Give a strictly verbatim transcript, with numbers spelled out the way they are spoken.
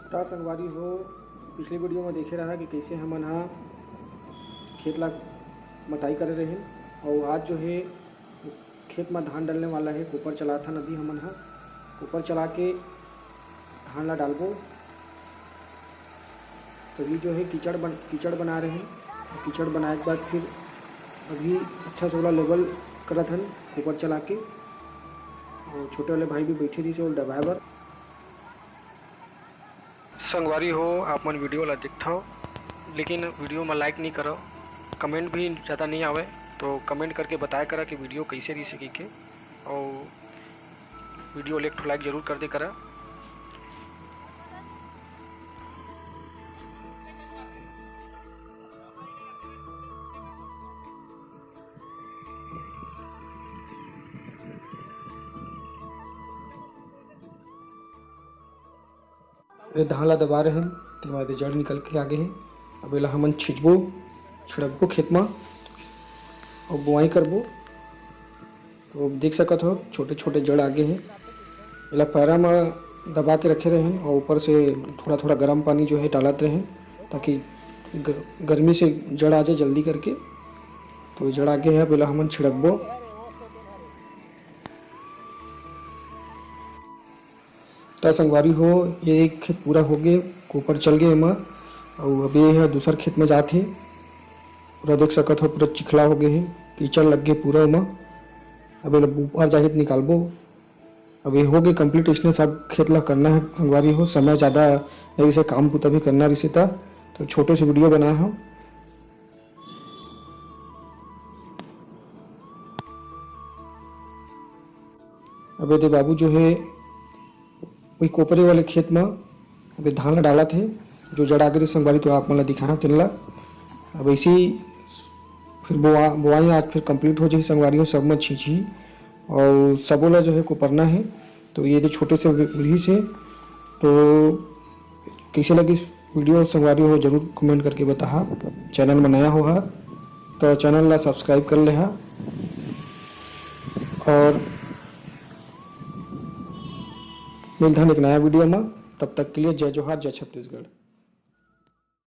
त संगवारी हो, पिछले वीडियो में देखे रहा कि कैसे हमन हा खेत ला मताई करे रहेन, और आज जो है खेत में धान डलने वाला है। कोपर चलाथन अभी हमन हा, कोपर चला के धान ला डालबो। तो ये जो है कीचड़ बन कीचड़ बना रहे हैं, कीचड़ बनाए के बाद फिर अभी अच्छा से ओला लेवल करत हन कोपर चला के। और छोटे वाले भाई भी बैठे रहिसे ओला दबाए बर। संगवारी हो, आप मन वीडियो ला देखथव, लेकिन वीडियो में लाइक नहीं करव, कमेंट भी ज़्यादा नहीं आवे, तो कमेंट करके बताया करा कि वीडियो कैसे रही सके के, और वीडियो ले एक ठो लाइक जरूर कर दे करा। ये धान ला दबा रहे हन, तेमा एदे जड़ निकल के आगे हे। अब एला हमन छिंचबो, छिड़कबो खेत मा, अउ बोआई करबो। तो देख सकत हो, छोटे-छोटे जड़ आगे हे। एला पैरा मा दबा के रखे रहेन और ऊपर से थोड़ा-थोड़ा गर्म पानी जो है डालत रहेन, ताकि ग-, गर्मी से जड़ आ जाए जल्दी करके। तो जड़ आगे हे, अब एला हमन छिड़कबो। त संगवारी हो, ये एक खेत पूरा हो गे, कोपर चल गे एमा, अउ अब ये ह दूसर खेत में जात हे। पूरा देख सकत हो, पूरा चिखला हो गे हे, कीचड़ लग गे पूरा एमा। अब एला ऊपर जाके निकालबो। अब ये हो गे complete, इसने सब खेत ला करना है संगवारी हो। समय ज़्यादा नहीं, इसे काम बुता भी करना रहिसे त, तो छोटे से वीडियो बनाए हव। अब एदे बाबू जो है, वही कोपरे वाले खेत में अभी धान ला डालत हे, जो जड़ आगे रहिस संगवारी, तो आप मन ला दिखाना तेन ला। अब ऐसे ही फिर बोआ-, बोआई आज फिर complete हो जाही संगवारी हो, सब में छींचही और सबो ला जो है कोपरना है। तो ये दे छोटे से रि-, रिहिस हे। तो कैसे लगिस वीडियो संगवारी हो, जरूर comment करके बताहा। Channel में नया होहा तो channel ला subscribe कर लेहा और मिलथन एक नया वीडियो में। तब तक के लिए जय जोहार, जय छत्तीसगढ़।